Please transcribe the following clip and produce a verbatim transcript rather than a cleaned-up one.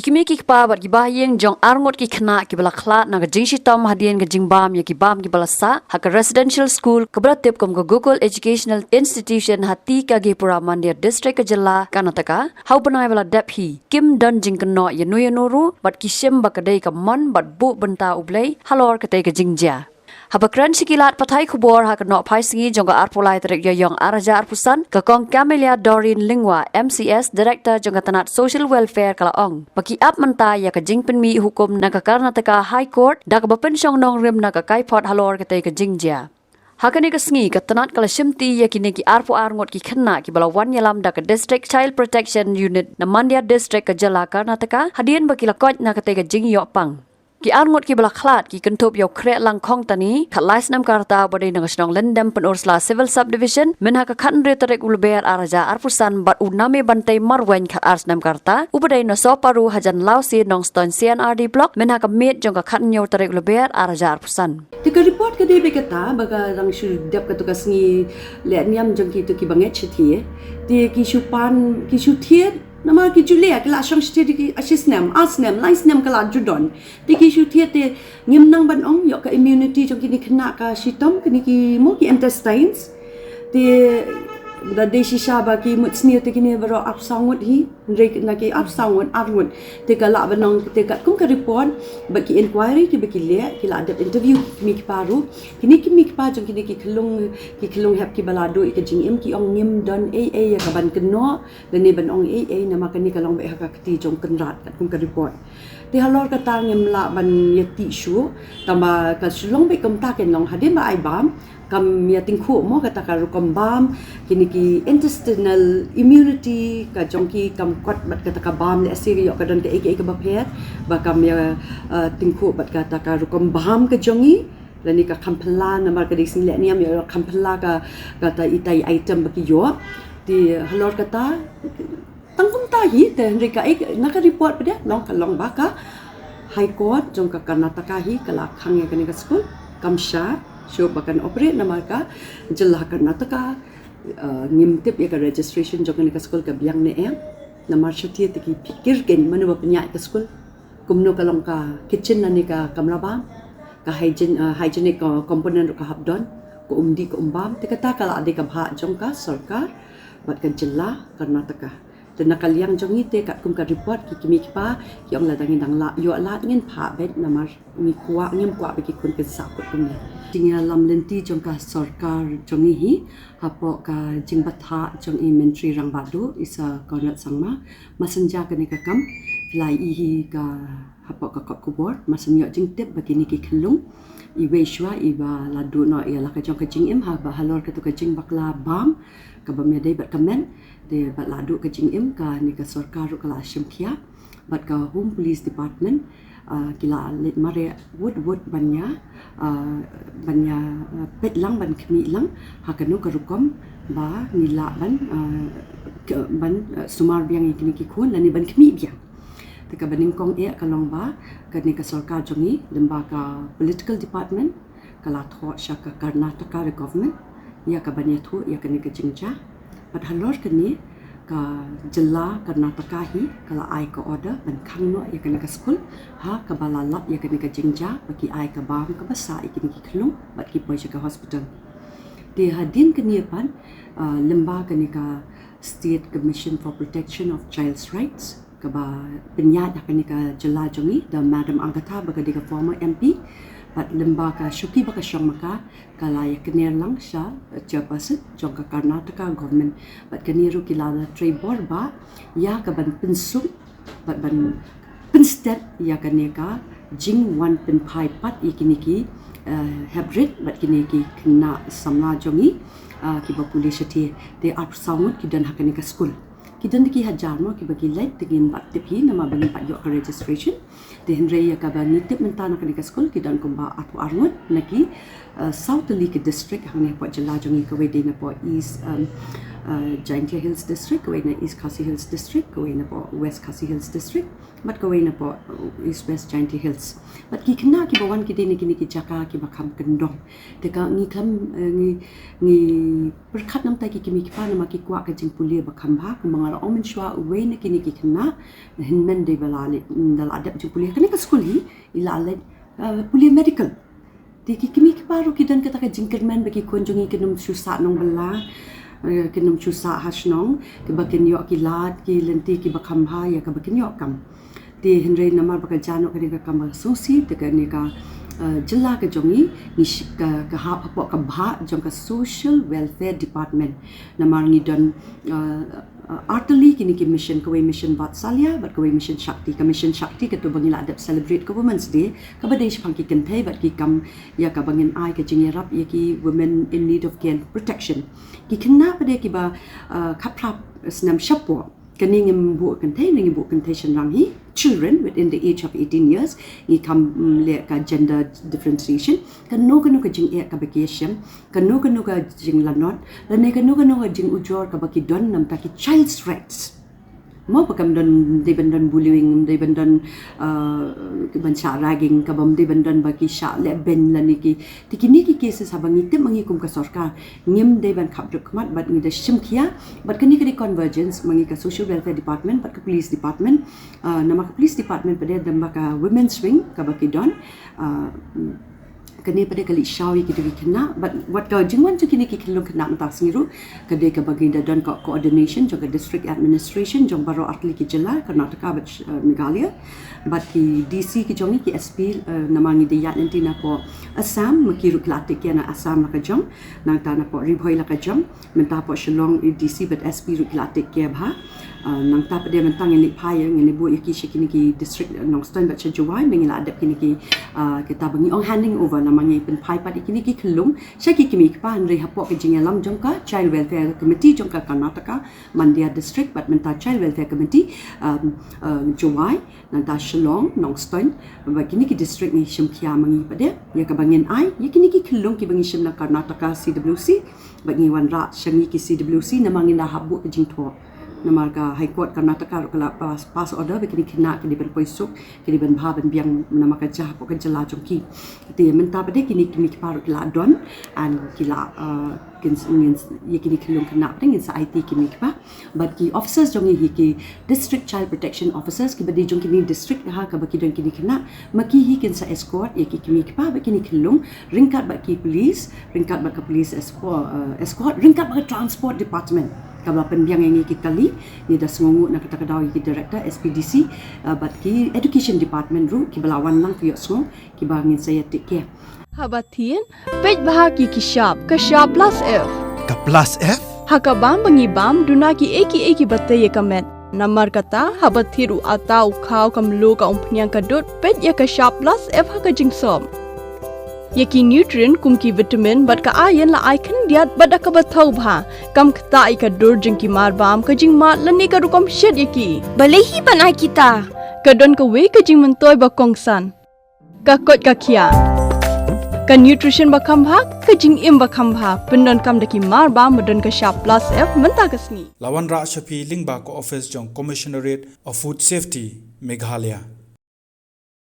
Ki kmie ki kpa bad ki bahaïing jong arngut ki khynnah kiba la khlad na ka jingshitom hadien ka jingbam ïa ki bam kiba la sah ha ka residential school kaba la tip kum ka Gokul Educational Institution ha T Kagepura, Mandya District, ka jylla Karnataka, ha u bnai ba la dep hi, kim don jingkynnoh ïano ïano ruh bad ki shim ba ka dei ka mon bad buh bynta U Blei halor katei ka jingjia. Haba kren sha ki lad pathai khubor ha ka Nohphaisngi jong ka arphew lai tarik Ïaïong ar hajar arphew san, ka Kong Camelia Doreen Lyngwa, M C S, Director jong ka tnat Social Welfare, ka la ong ba ki ap mynta ïa ka jingpynmih hukum na ka Karnataka High Court da kaba pynshong nongrim na ka kaiphod halor katei ka jingjia. Ha kane ka sngi ka tnat ka la shimti ïa kine ki arphew ar ngut ki khynnah kiba la wan ïalam da ka District Child Protection Unit na Mandya District, ka jylla Karnataka, hadien ba ki la koit na katei ka jingïoh pang. Ki arngut kiba la khlad ki kynthup ïa u Khriatlang Khongtani, khatlai snem ka rta, uba dei na ka shnong Lyndem Pynursla Civil Subdivision, mynha ka khathynriew tarik u Lber ar hajar arphew san, bad u Name Bantei Marweiñ, khatar snem ka rta, uba dei na Sohparu hajan Lawsi, Nongstoiñ C and R D Block, mynha ka miet jong ka khathynñiew tarik u Lber ar hajar arphew san. Te ka report ka dei beit kata ba ka dang shu dep katto ka sngi leh niam jong kito kiba ngeit shithi. Te ki shu pan, ki shu thied, namar ki ju leh, ki la shong shithi da ki, ah, shi snem, ar snem, lai snem ka la ju don. Te ki shu thied, te ngim nang ban ong ïoh ka immunity jong kine ki khynnah ka shitom, kine ki, mo, ki intestines. Te da dei shisha ba ki mut sniew te kine baroh arphew saw ngut hi, hynrei na ki arphew saw ngut, ar ngut. Te ka lah ban ong, te katkum ka report bad ki inquiry kiba ki leh, ki la dep interview ki kmie ki kpa ruh. Kine ki kmie ki kpa jong kine ki khyllung, ki khyllung hep kiba la duh ïa ka jingim, ki ong ngim don ei ei ïa kaban kynnoh lane ban ong ei ei, namar kane ka long beit ha ka kti jong u Kynrad katkum ka report. Te halor kata ngim lah ban ïatih shuh, tangba ka shu long beit kumta, kan long hadien ba ai bam, kam ïatyngkhuh, mo, kata ka rukom bam, kine ki intestinal immunity ka jong ki kam kot bad kata ka bam, lehse ka ïoh ka don kaei kaei kaba pher, ba kam ïa, eh, tyngkhuh bad kata ka rukom bam ka jong ngi, lane ka kham phylla, namar ka dei sngi leh niam, ïoh kham phylla ka, kata itai item ba ki ïoh. Te halor kata, tang kumta hi, te hynrei kaei, na ka report pat de long, ka long ba ka High Court jong ka Karnataka hi ka la khang ïa kane ka skul kam shah shuh ba kan operate, namar ka jylla Karnataka, eh, ngim tip ïa ka registration jong kane ka skul ka biang ne em. Namar shuh te ki pyrkhat, mano ba pynïaid ka skul, kumno ka long ka kitchen lane ka kamra bam, ka hygiene, eh, hygienic, eh, component ruh ka hap don, ka um dih ka um bam. Te kata ka la dei ka bhah jong ka sorkar bad ka jylla Karnataka. Te na ka liang jong ngi te katkum ka report, ki kmie ki kpa ki ong lada ngi dang lah ïoh lad, ngin phah beit, namar ngi kwah, ngim kwah ba ki khun kin sah kut kumne. Jingïalam lynti jong ka sorkar jong ngi hi hapoh ka jingbthah jong i Myntri Rangbah Duh, i Sir Conrad Sangma, mar shen jia kane ka kam phi la ïohi hi ka hapoh ka kot khubor, mar shen ïoh jingtip ba kine ki khyllung, iwei shuwa iba la duh noh ïa la ka jong ka jingim haba halor kato ka jingbakla bam kaba ym ïadei bad ka met, te bad la duh ka jingim, kane ka sorkar ruh ka la shim khia bad ka Home Police Department, ah, ki la leit mareh wut wut ban ïa, ah, ban ïa, ah, peit lang, ban khmih lang ha kano ka rukom ba ngi lah ban, ah, ke-, ban, ah, sumar biang ïa kine ki khun lane ban khmih biang. Te kaba nyngkong eh ka long ba kane ka sorkar jong ngi lyngba ka political department ka la thoh sha ka Karnataka government ïa kaban ïathuh ïa kane ka jingjia. Bad halor kane ka jylla Karnataka hi ka la ai ka order ban khang noh ïa kane ka skul ha kaba la lap ïa kane ka jingjia ba ki ai ka bam kaba sah ïa kine ki khyllung bad ki poi sha ka hospital. Te hadien kane pat, ah, lyngba kane ka State Commission for Protection of Child's Rights kaba pynïaid ha kane ka jylla jong ngi da Madam Agatha ba ka dei ka former M P, bad lyngba ka shuki ba ka shong ma ka, ka la ïakner lang sha, eh, chairperson jong ka Karnataka government, bad kane ruh ki la trei bor ba ïa kaban pynsuk bad ban pynstet ïa kane ka jingwan pynphai pat ïa kine ki, eh, hep rit bad kine ki khynnah samla jong ngi, ah, kiba pule shathie. Te arphew saw ngut ki don ha kane ka skul. Ki don da ki hajar mo kiba ki leit, te ngim pat tip hi namar ba ngim pat ïoh ka registration. Te hynrei ïa kaba ngi tip mynta na kane ka skul ki don kumba arphew ar ngut na ki, eh, saw tylli ki district hangne hapoh jylla jong ngi, kawei dei napoh East, em, uh, Jaintia Hills District, kawei na East Khasi Hills District, kawei na poh West Khasi Hills District, bad kawei na poh, uh, East West Jaintia Hills. Bad ki khynnah kiba wan ki dei na kine ki jaka kiba kham kyndong. Te ka ngi kham, uh, ngi, ngi pyrkhat namar ki kmie ki kpa namar ki kwah ka jingpule ba kham bha, kumba nga la ong mynshuwa, uwei na kine ki khynnah hynmen dei ba la leit, mm, da la dep jingpule ha kane ka skul hi, i la leit, uh, pule medical. Te ki kmie ki kpa ruh ki don kata ka jingkyrmen ba ki khun jong ngi kin ym shu sah nongbylla, uh, kin ym shu sah ha shnong, kiba kin ïoh ki lad ki lynti kiba kham bha ïa kaba kin ïoh kam. Te hynrei namar ba ka jia noh kane ka kam ba sngewsih, te kane ka, uh, jylla ka jong ngi, ngi shi-, ka, ka hap hapoh ka bhah jong ka Social Welfare Department. Namar ngi don, uh, uh, artylli kine ki mission, kawei mission Vatsalya bad kawei mission Shakti. Ka mission Shakti katto ba ngi la dep celebrate ka Women's Day, kaba dei shaphang ki kynthei bad ki kam ïa kaba ngin ai ka jingïarap ïa ki women in need of care and protection. Ki khynnah pat de kiba, uh, khatphra snem shapoh. Kane ngim buh kynthei, ngim buh kynthei shynrang hi. Children within the age of eighteen years, ngi kham, mm, leh ka gender differentiation. Kano kano ka jingeh kaba ki ïashem, kano kano ka jinglanot, lane kano kano ka jingujor kaba ki don namar ki child's rights. Mo ba kam don, dei ban don bullying, dei ban don, uh, ban shah ragging, kaba dei ban don ba ki shah leh beiñ lane ki. Te kine ki cases haba ngi tip ma ngi kum ka sorkar, ngim dei ban khapduk khmat bad ngi da shim khia, bad kane ka dei convergence ma ngi ka Social Welfare Department bad ka Police Department, uh, namar ka Police Department pat de don ba ka Women's Wing kaba ki don, uh, kane pat de ka leit shaw ïa kito ki khynnah, bad wat ka jingwan jong kine ki khyllung khynnah mynta ka sngi ruh, ka dei kaba ngi da don ka coordination jong ka District Administration jong baroh artylli ki jylla, Karnataka bad, uh, Meghalaya. Bad ki D C ki jong ngi, ki S P, uh, namar ngi da ïaid lynti napoh Assam, ma ki ruh ki la take care na Assam la ka jong, nangta napoh Ri Bhoi la ka jong, mynta hapoh Shillong, D C bad S P ruh ki la take care bha. Uh, nangta pat de mynta ngin leit phai, ngin leit buh ïa ki sha kine ki district, uh, Nongstoiñ bad sha Jowai, ba ngi la dep kine ki, uh, kita ba ngi ong handing over, namar ngi pynphai pat ïa kine ki khyllung sha ki kmie ki kpa, hynrei hapoh ka jingïalam jong ka Child Welfare Committee jong ka Karnataka, Mandya District, bad mynta Child Welfare Committee, um, uh, Jowai, nangta Shillong, Nongstoiñ, bad kine ki district ngi shim khia ma ngi pat de, ïa kaba ngin ai ïa kine ki khyllung kiba ngi shim na Karnataka C W C, bad ngi wanrah sha ngi ki C W C, namar ngin da hap buh ka jingthoh. Namar ka High Court Karnataka ruh ka la pass, pass order ba kine ki khynnah ki dei ban poi suk, ki dei ban bha ban biang namar ka jia hapoh ka jylla jong ki. Te mynta pat de kine ki kmie ki kpa ruh ki la don, and ki la, uh, kin, ngin, ïa kine ki khyllung khynnah pat de ngin sa aiti ïa ki kmie ki kpa. Bad ki officers jong ngi hi, ki District Child Protection Officers, kiba dei jong kine district ha kaba ki don kine ki khynnah, ma ki hi kin sa escort ïa ki kmie ki kpa bad kine ki khyllung, ryngkat bad ki police, ryngkat bad ka police escort, uh, escort, ryngkat bad ka Transport Department, kaba la pynbiang ïa ngi ki kali. Ngi da sngewnguh na kata ka daw ïa ki Director, S P D C, uh, bad ki Education Department ruh, kiba la wan lang ki ïohsngew, kiba ngin sa ïa take care. Haba thied, peit bha ki ki shap, ka shap plus F. Ka plus F? Ha ka bam ba ngi bam, duna kiei kiei kiba tei ïa ka met. Namar kata, haba thied u atta, u khaw, ka mluh, ka umphniang, ka dud, peit ïa ka shap plus F ha ka jingsop. Ïa ki nutrient kum ki vitamin bad ka iron la ai khyndiat bad da kaba thaw bha. Kam ktah ïa ka dur jong ki mar bam, ka jingmad lane ka rukom shet ïa ki. Balei hi ban ai kita? Ka don kawei ka jingmyntoi ba kongsan. Ka koit ka khiah. Ka nutrition ba kham bha, ka jingim ba kham bha, pyndonkam da ki mar bam ba don ka shap plus F mynta ka sngi. La wanrah sha phi lyngba ka office jong Commissionerate of Food Safety, Meghalaya.